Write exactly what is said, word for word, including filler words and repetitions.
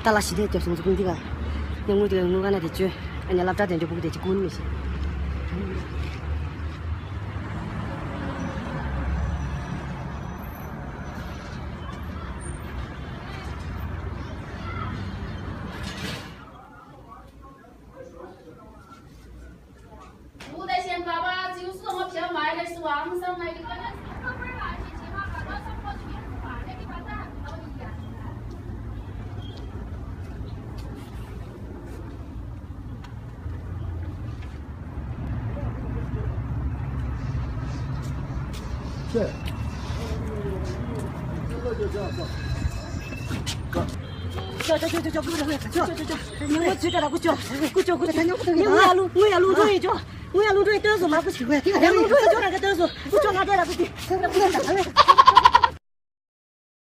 ཏཱ་ལ་ཞི་བདེ་སྐྱབས་སུ་འཛུགས་འདི་ག་ཉེ་ངུ་དེ་ངུ་ག་ན་དེ་བཅོས། ཨ་ནི་སློབ་གྲྭ་དེ་འགྲོ་བུག་དེ་ཅི་ཀུན་མི་ཤེས།